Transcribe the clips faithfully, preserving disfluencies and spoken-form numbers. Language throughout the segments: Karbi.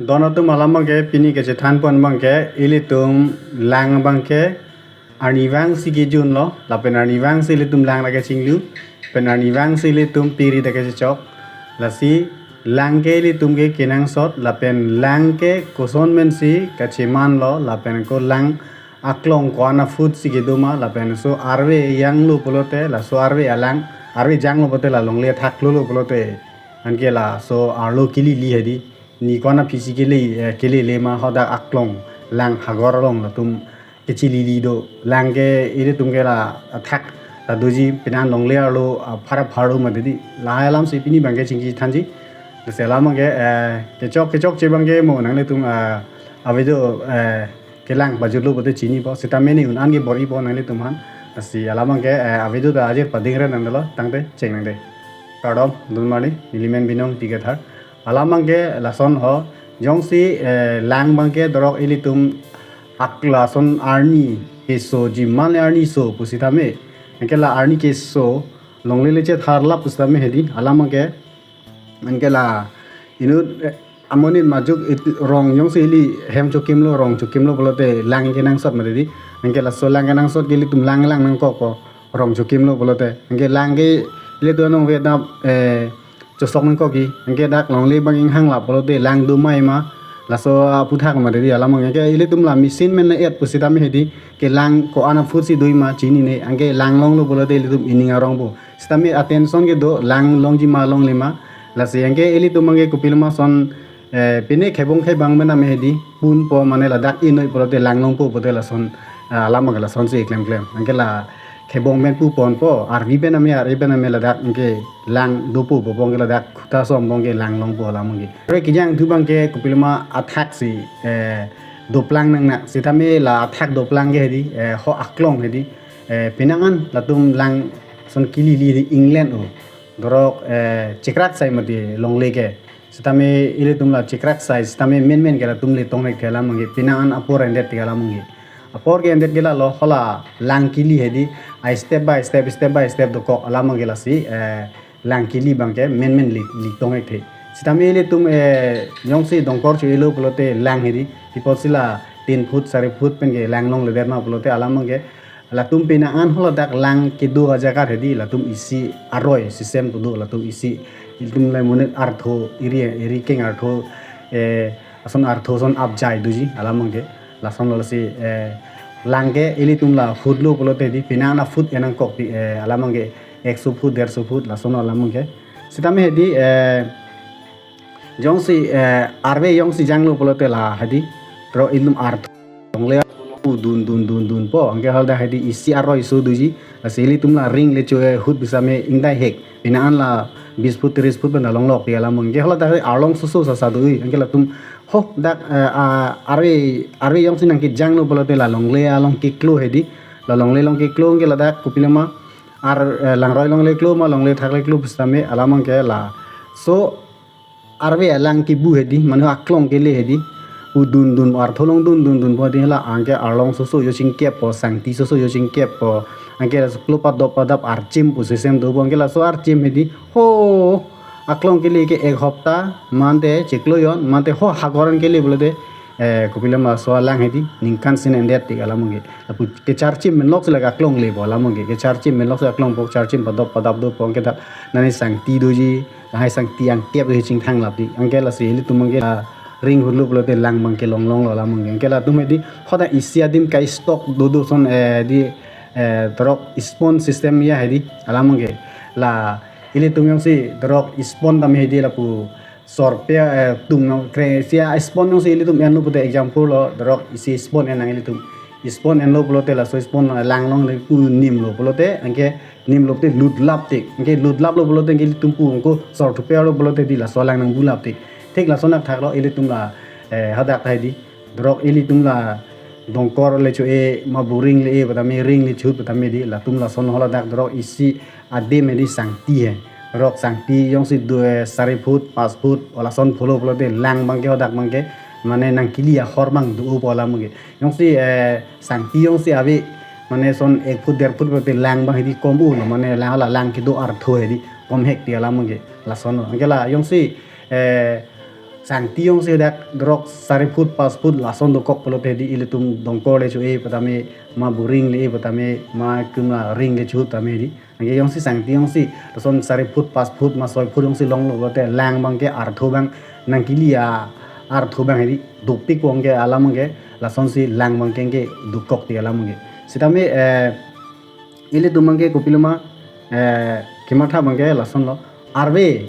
Don atum, alam abangke pini kachethan pon abangke ilitum lang abangke arnivang si kejun lo, lapen arnivang si ilitum lang lake chinglu, pen arnivang si ilitum piri lake chechok. Lasi lang ke ilitum ke kenangsot, lapen lang ke koson men si kacheman lo, lapen ko lang aklong ko-an aphuthak si kedo ma, lapen laso arve janglo pulote, laso arve alang, arve janglo pulote la longle athak klolo pulote, anke laso arlo kelili hedi, ni ko-an aphi si kele, eh, kelele ma, hadak aklong lang hagor along latum kechelili do. Lang ke ilitum ke la athak ta doji, penang longle arlo aphar aphar do ma dedi. Lahai alam si pini abangke chingki thanji. Lasi alam abangke, eh, kechok kechokche abangke mo nanglitum, eh, avideo, eh, kelang pajutlo pulote chinipo. Sitame ne un-an ke bor-ipo nanglitum aphan. Lasi alam abangke, eh, avideo ta ajir padingre nangdelo, tangte cheng nangde. Kardom, dunmani, neli men Binong Ingti Kathar. Alam abangke lason ho, jongsi, eh, lang abangke dorok ilitum ak lason arni keso, jiman le arni so pusitame, anke la arni keso longle le chetharlap pusitame hedi, alam abangke, anke la inut, eh, amonit majok it-, rong jongsi ili hem chokimlo, rong chokimlo pulote lang kenangsot ma dedi. Anke laso lang kenangsot ke ilitum lang lang nangkokpo, rong chokimlo pulote. Anke lang ke ilitum anong vet na, eh, chosok nangkokji. Anke dak longle abang inghanglap pulote lang do mai ma, laso aphuthak ma dedi alam abang. Anke ilitum la machine men na-et pusitame hedi, ke lang ko-an aphuthak si doji ma chinine. Anke lang longlo pulote ilitum ining arongpo. Sitame attention kedo, lang longji ma longle ma. Lasi anke ilitum abangke kopiloma son, eh, pine khebong khebang menam hedi, punpo mane ladak inoi pulote lang longpo pulote lason, eh, alam abangke lason si klemklem. Anke la khebong pen puponpo, arvi pen ame, arvi pen ame ladak anke lang dopo, bo abangke ladak khuta som abangke lang longpo alam abangke. Arve kejangthu abangke kopiloma athak si, eh, doplang nangnak, sitame la athak doplang ke hedi, eh, ho aklong hedi, eh, penang an latum lang son kelili hedi England o. Dorok, eh, chekrak sai mati longle ke. Sitame ilitum la chekrak sai, sitame menmen ke latum le tongnek ke alam abangke, penang an apor endet ke alam abangke. Apor ke endet ke lalo, hola lang keli hedi, ai step by step, step by step dokok alam abangke lasi, eh, lang keli abangke menmen le, le tongnek the. Sitame ilitum, eh, jongsi dongkor cho-elo pulote lang hedi, pi apotsi la tin foot, sari foot pen ke lang longledet ma pulote alam abangke, latum penang an holadak lang kedo ajaga hedi, latum isi aroi system kedo, latum isi, ilitum le monit artho, iri, iri keng artho, eh, ason artho son apjai doji alam abangke. Lasonlo lasi, eh, lang ke ilitum la foot lo pulote hedi, penang an foot enangkok di, eh, alam abangke ekso foot, derso foot, lasonlo alam abangke. Sitame hedi, eh, jongsi, eh, arve jongsi janglo pulote la hedi, tro ilitum artho longle u dun dun dun dunpo, anke haladak hedi isi aroi so doji, lasi ilitum la ring le cho-e ahut pusitame ingdai hek. Penang an la bis foot, tris foot pen ta longlok di alam abangke, haladak hedi arlong soso sasa do-oi, anke latum ho dak, eh, a, arve, arve jongsi nangkejanglo pulote la longle along keklo hedi, la longle along keklo anke ladak kopiloma ar, eh, langroi longle klo ma longle athak le klo pusitame alam abangke laso arve alang kebu hedi, mane aklong kele hedi, u dun dun, artho along dun dun dunpo hedi, hala anke arlong soso jo chingkeppo, sangti soso jo chingkeppo, anke laso klo padop padap archim pu system dopo, anke laso archim hedi, ho aklong kele ke ek hopta mante cheklo jon, mante ho hagor an kele pulote, eh, kopiloma laso alang hedi ningkan si endet tik alam abangke. Lapu kecharchim menlok si lake aklong lepo alam abangke, kecharchim menlok si aklongpo, charchim padop padap dopo, anke dak nani sangti doji, lahai sangti angkep doji chingthanglap di. Anke lasi ilitum abangke la ring ahut lo pulote lang abangke longlonglo alam abangke. Anke latum hedi hodak isi adim kai stock dodo son, eh, di, eh, dorok sponge system ya hedi alam abangke. La ilitum jongsi dorok sponge tame hedi lapu sorpe, eh, tum nang kre sia sponge jongsi ilitum enlo pulote, example lo, dorok isi sponge en nang ilitum. Sponge enlo pulote laso sponge lang longle pu nimlo pulote, anke nimlo pulote lutlap tik. Anke lutlaplo pulote anke ilitum pu anke sorthupe arlo pulote hedi laso alang nangbulap tik. Thik lason athak lo ilitum la, eh, hadak ta hedi. Dorok ilitum la dongkor le cho-e ma bo ring le-e patame, ring le cho-e patame hedi, latum lason haladak dorok isi adim hedi sangti he. Dorok sangti jongsi do, eh, sari foot, pas foot, o lason pholo pulote lang abangke hadak abangke, mane nangkeli ahor abang dopo alam abangke. Jongsi, eh, sangti jongsi ave, mane son ek foot, der foot pulote lang abang hedi kom-o lo, mane lang hala lang kedo artho hedi kom hek ti alam abangke. Lasonlo. Anke la jongsi, eh, sangti jongsi dak dorok sari foot pas foot lason dokok pulote hedi, ilitum dongkor le cho-e patame, ma boring le-e patame, ma kum la ring le cho tame hedi. Anke jongsi sangti jongsi lason sari foot pas foot ma soi foot jongsi longlo pulote lang abangke artho abang nangkili a artho abang hedi dopik abangke alam abangke lasonsi lang abangke ke dokok ti alam abangke. Sitame, eh, ilitum abangke kopiloma, eh, kematha abangke lasonlo. Arve,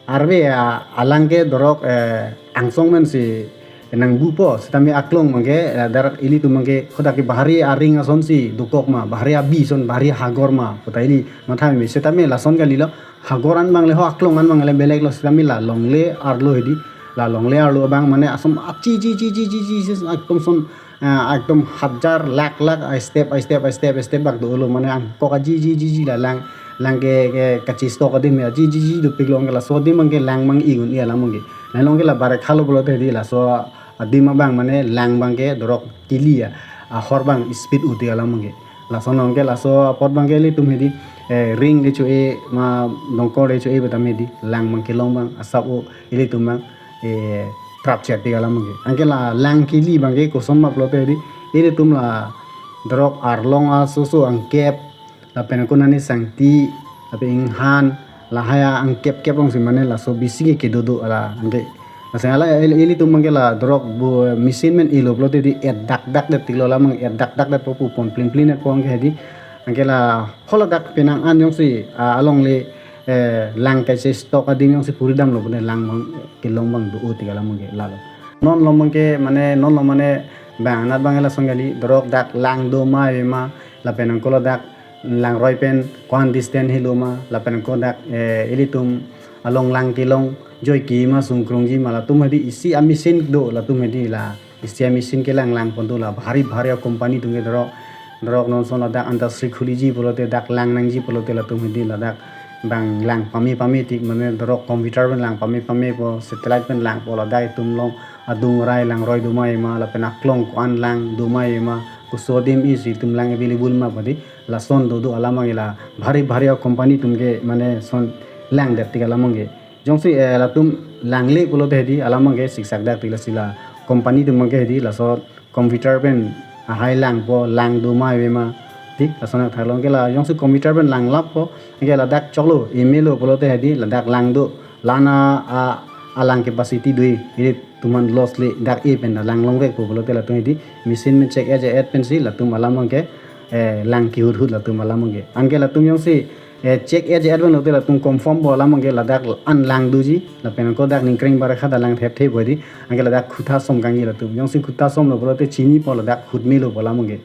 arve a, alang ke dorok, eh, angsong mensi nangbupo, sitame aklong abangke, eh, dar ilitum abangke hadak ke bahari aring asonsi dokok ma, bahari abi ason, bahari hagor ma, puta ili matha meme, sitame lason kalilo, hagor an abang le ho, aklong an abang le belek lo, sitame la longle arlo hedi, la longle arlo abang mane ason achi chi chi chi chi chi chi, aklong son ah, ekdom hajar, lakh, lakh, ah, step, ah, step, ah, step, ah, step bak dolo, mane angkok aji, ji, ji, ji la lang, lang ke, ke, kachi stock adim ya, ji, ji, ji dopik long ke laso adim abangke lang abang ingun iya alam abangke. Lang long ke la barekha lo pulote hedi laso adim abang mane lang abangke dorok kili ya, ahor abang speed ute alam abangke. Lason long ke laso apot abangke ilitum hedi, eh, ring le cho-e, ma dongkor le cho-e patame hedi, lang abangke long abang, asap o ilitum abang, eh, trap chet ti alam abangke. Anke la lang kili abangke koson ma pulote hedi, ilitum la dorok arlong asoso angkep, lapen ako nani sangti, lapen inghan, lahai angkep kep alongsi mane laso bisi ke kedo do ala, anke. Lason ala ili, ilitum abangke la dorok bo machine men ilo pulote hedi et dak dak det tiklo alam abang et dak dak detpo pu pon plin plin detpo anke hedi. Anke la holadak penang an jongsi, ah, along le, eh, lang kaise stock adim jongsi puri damlo pune lang abang kelong abang do-o ti alam abangke lalo. Non long abangke mane non long mane bang anat abang lason kali dorok dak lang do ma ave ma lapen ako ladak langroi pen ko-an distance helo ma lapen ako dak, eh, ilitum along lang kelong joi ke ma sungkrungji ma latum hedi isi a machine do latum hedi la isi a machine kelang lang pon do la bhari bhari a company atum ke dorok dorok non son ladak industry khuliji pulote dak lang nangji pulote latum hedi ladak bang lang pame pame tik mane dorok computer pen lang pame pamepo satellite pen langpo ladak itum along adung rai langroi do ma ave ma lapen aklong ko-an lang do ma ave ma koso adim isi itum lang available ma padi lason do do alam abangke la bhari bhari a company atum ke mane son lang det tik alam abangke. Jongsi, eh, latum langle pulote hedi alam abangke siksak dak tik lasi la company atum abangke hedi laso computer pen ahai langpo lang do ma ave ma tik lason athak long ke la jongsi computer pen lang lappo anke ladak choklo email lo pulote hedi ladak lang do lana a, alang capacity do-e, ilitum an loss le dak e pen lang longvekpo pulote latum hedi machine men check et et pensi latum alam abangke, eh, lang kehut hut latum alam abangke. Anke latum jongsi, eh, check et et abang lote latum confirm po alam abangke ladak an lang doji, lapen ako dak ningkreng barekha ta lang thepthe po hedi, anke ladak khutha som kangji latum. Jongsi khutha somlo pulote chinipo ladak hut melo po alam abangke.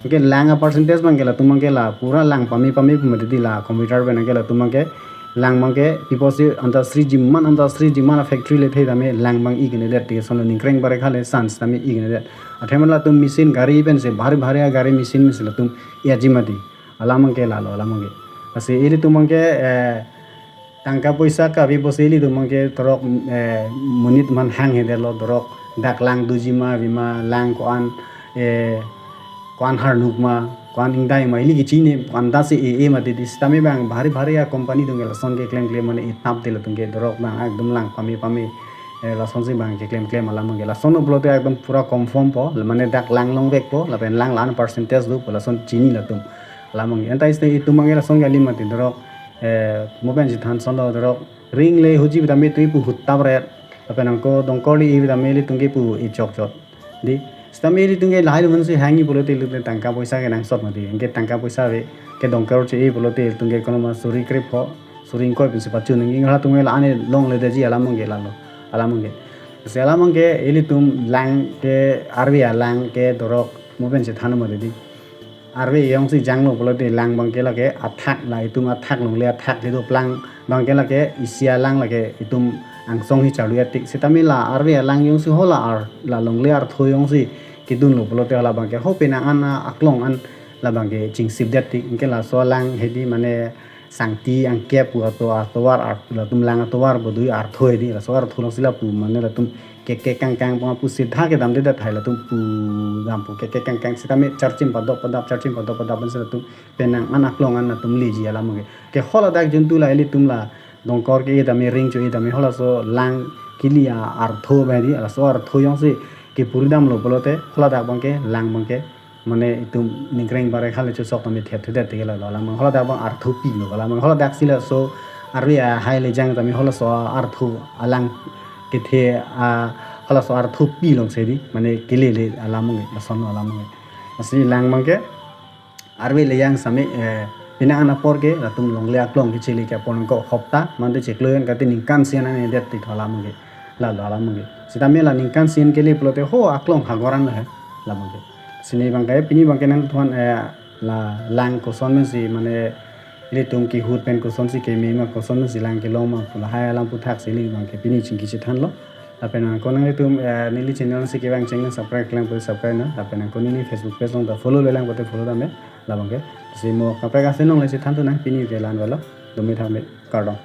Anke lang a percentage abangke latum abangke la pura lang pame pame pu mati di la computer pen anke latum abangke lang abangke piposi industry jiman industry jiman a factory le thei tame lang abang ikene det tik son ningkreng barekha le chance tame ikene det. Athema latum machine gari pensi bhari bhari a gari machine pensi latum iyaji mati. Alam abangke lalo alam abangke. Lasi ilitum abangke, eh, tangka poisa kave pusi ilitum abangke dorok, eh, monit man hanghe detlo dorok dak lang doji ma ave ma lang ko-an, eh, ko-an harnuk ma ko-an ingdai ma ili kechini ko-an dasi e e mati di sitame bang bhari bhari a company atum ke lason keklem klem mane etap de latum ke dorok bang ekdom lang pame pame, eh, lasonsi bang keklem klem alam abangke lason pulote ekdom pura confirm po mane dak lang longvekpo lapen lang lan percentage dopo lason chini latum alam abangke. Anta iste itum abangke lason kali mati dorok, eh, mo pensi than sonlo dorok ring le huji tame tui pu hut tap ret lapen ako dongkor le-e tame ilitum ke pu e chok chok di sitame ilitum ke lahai lo mansi hangji pulote ilitum tangka poisa ke nangsot mati anke tangka poisa ave ke dongkor cho-e pulote ilitum ke kono ma suri krepho suri ingkoi pensi pachu nangji halatum ke la ane longledeji alam abangke lalo alam abangke. Si alam abangke ilitum lang ke arve alang ke dorok mo pensi than mati di. Arve jongsi janglo pulote lang abangke lake athak la itum athak longle athak le doplang abangke lake isi alang lake itum angsong hi charlu ya tik sitame la arve alang jongsi hola ar la longle artho jongsi kedunlo pulote hala abangke ho penang an a aklong an la abangke chingsip det tik anke laso alang hedi mane sangti angkep pu ato atovar ar latum lang atovar bodui artho hedi laso artho alongsi lapu mane latum kek kek kang kang pu pu sitha kedam de dat hai latum pu dam pu kek kek kang kang sitame charchim padop padap charchim padop padap pensi latum penang an aklong an latum leji alam abangke. Ke holadak juntu la ilitum la dongkor ke-e tame ring cho-e tame halaso lang kili a-artho abang di, laso artho jongsi kepuri damlo pulote, haladak abangke lang abangke, mane itum ningkreng bare khale chusok tame thet thedet tike lalo alang abang, haladak abang artho pilo alang abang, haladak si laso arve ahai le jang tame halaso artho alang kethe a, halaso artho pi along si di, mane kelele alam abangke, lasonlo alam abangke. Lasi lang abangke, arve le jang same, eh, penang an apor ke, latum longle aklong kechele ke apor nangkok hopta, mate chiklo an kate ningkan isi an nangnedet ti tho alam abangke. Lalo alam abangke. Sitame la ningkan isi an kele pulote ho aklong hagoran lo he, alam abangke. Lasi ne abangke, pini abangke nangthan, eh, la lang koson pensi, mane, ilitum kehut pen kosonsi keme ma, koson pensi lang kelong ma pu lahai alam aputhak si ili abangke pini chingki chethanlo. Lapen ako nanglitum, eh, neli channel si kevang channel subscribe klempo subscribe nang. Lapen ako neli Facebook page along ta follow le lang pote follow tame. Labangke. Lasi mo kaprek asenong le chethan thu nang pini ke la-an avelo. Dome thame. Kardom.